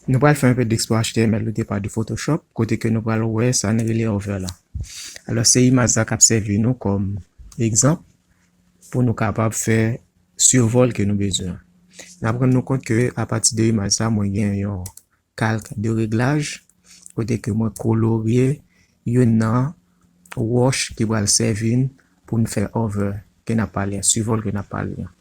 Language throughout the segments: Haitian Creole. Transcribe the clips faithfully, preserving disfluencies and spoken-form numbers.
Nou pral fè yon pè de ekspo H T M L o depa de Photoshop, kote ke nou pral wè sa n rele hover la. Alò, se imaj sa k ap sèvi nou kòm egzanp pou nou kapab fè sivòl ke nou bezwen. N ap rann nou kont ke apati de imaj sa, mwen gen yon kalk de reglaj, kote ke mwen kolorye youn nan wòch ki pral sèvi n pou n fè hover ke n ap pale a, sivòl ke n ap pale a.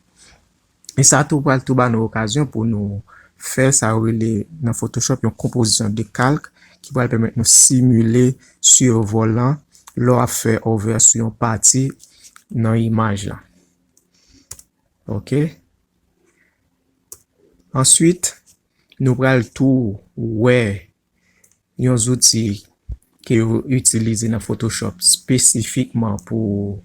E sa tou pral tou ba nou okazyon pou nou fè sa yo rele nan Photoshop yon konpozisyon de kalk ki pral pèmèt nou simile sivòl lan lè w ap fè hover sou yon pati nan imaj la. Ok. Answit, nou pral tou wè yon zouti ke yo itilize nan Photoshop espesifikman pou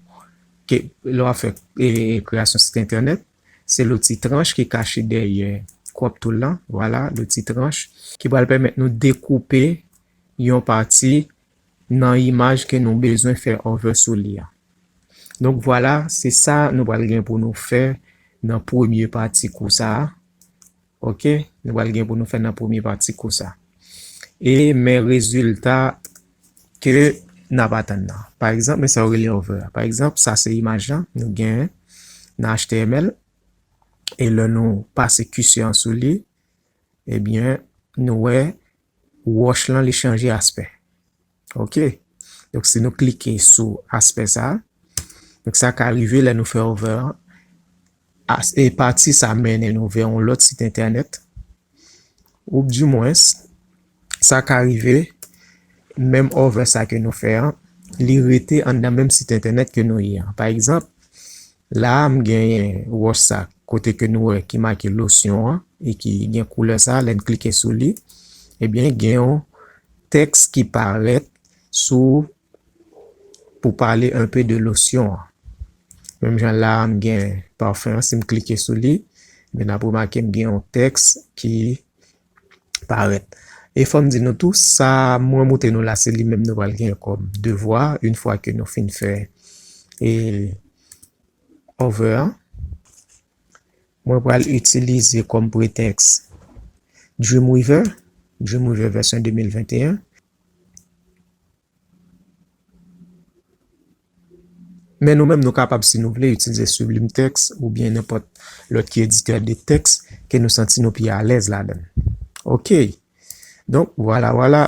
ke lè w ap fè e, kreyasyon sit entènèt. Se loti tranch ki kache dèyè crop tool lan. Vwala, loti tranch ki pral pèmèt nou dekoupe yon pati nan imaj ke nou bezwen fè hover sou li a. Donk, vwala, se sa nou pral gen pou nou fè nan premye pati kou sa a. Ok, nou pral gen pou nou fè nan premye pati kou sa. E men rezilta ke n ap atann nan. Pa egzanp, men sa yo rele hover. Pa egzanp, sa se imaj lan nou gen nan H T M L. E lè nou pase kisyon an sou li, ebyen, nou wè wòch lan li chanje aspè. Ok. Donk, si nou klike sou aspè sa, donk sa ka rive lè nou fè hover an, as- e pati sa mennen nou vè yon lòt sit entènèt. Ou di mwens, sa ka rive, menm hover sa ke nou fè an, li rete anndan menm sit entènèt ke nou ye an. Pa egzanp, la a m genyen wòch sa kote ke nou wè ki make losyon an e ki gen koulè sa, lè n klike sou li, ebyen, gen yon tèks ki parèt sou pou pale un peu de losyon an. Menm jan la a m gen pafen an, si m klike sou li, men n ap remake m gen yon tèks ki parèt. E fò m di nou tou, sa mwen montre nou la, se li menm nou pral gen kòm devwa, yon fwa ke nou fin fè e hover an. Mwen pral itilize kòm pretèks Dreamweaver, Dreamweaver vèsyon de mil venteyen. Men nou menm, nou kapab, si nou vle, itilize Sublime Text oubyen nenpòt lòt ki editè de tèks ke nou santi nou pi alèz ladan l. Ok. Donk, vwala, vwala,